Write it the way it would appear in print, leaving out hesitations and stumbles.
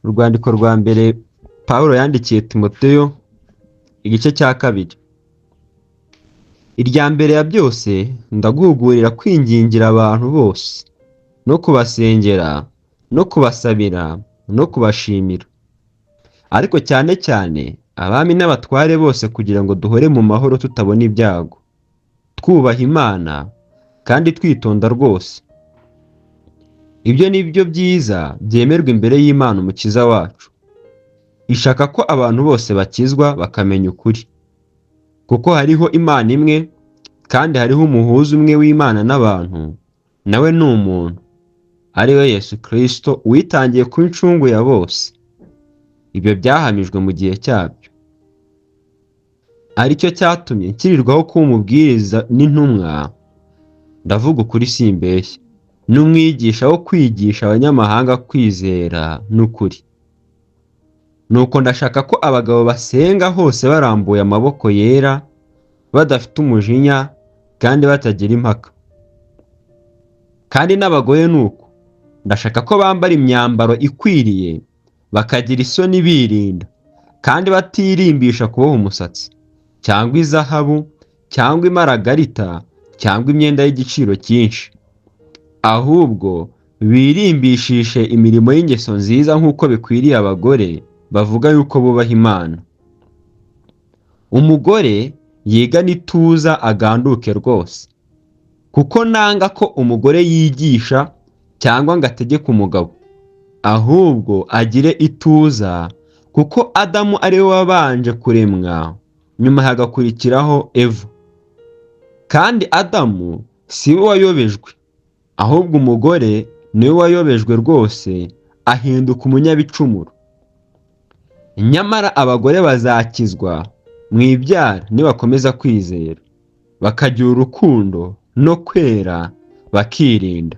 Urwandiko rwa mbere Pawulo yandikiye Timoteyo, igice cya kabiri. Irya mbere ya byose ndaguhugurira kwingingira abantu bose, no kubasengera, no kubasabira, no kubashimira. Ariko cyane cyane abami n'abatware bose kugira ngo duhore mu mahoro tutabona ibyago, twubaha Imana kandi twitonda rwose. Ibyo ni byo byiza byemerwa imbere y'Imana Umukiza wacu. Ishaka ko abantu bose bakizwa bakamenya ukuri. Kuko hariho Imana imwe, kandi hariho umuhuza umwe w'Imana n'abantu, nawe ni umuntu, ari we Yesu Kristo witangiye kuba incungu ya bose. Ibyo byahamijwe mu gihe cyabyo. Ari cyo cyatumye nshyirirwaho kuba umubwiriza n'intumwa, ndavuga ukuri simbeshya, n'umwigisha wo kwigisha abanyamahanga kwizera n'ukuri. Nuko ndashaka ko abagabo basenga hose barambuye amaboko yera, badafite umujinya kandi batagira impaka. Kandi n'abagore ni uko, ndashaka ko bambara imyambaro ikwiriye, bakagira isoni birinda, kandi batirimbisha kuboha umusatsi, cyangwa izahabu, cyangwa imaragarita, cyangwa imyenda y'igiciro cyinshi. Ahubwo birimbishishe imirimo y'ingeso nziza nk'uko bikwiriye abagore bavuga yuko bubaha Imana. Umugore yigane ituza aganduke rwose, kuko nanga ko umugore yigisha cyangwa ngo ategeke umugabo, ahubwo agire ituza, kuko Adamu ari we wabanje kuremwa, nyuma hagakurikiraho Eva. Kandi Adamu si we wayobejwe, ahubwo umugore ni we wayobejwe rwose ahinduka umunyabicumuro. Nyamara abagore bazakizwa mu ibyara nibakomeza kwizera, bakagira urukundo no kwera, bakirinda.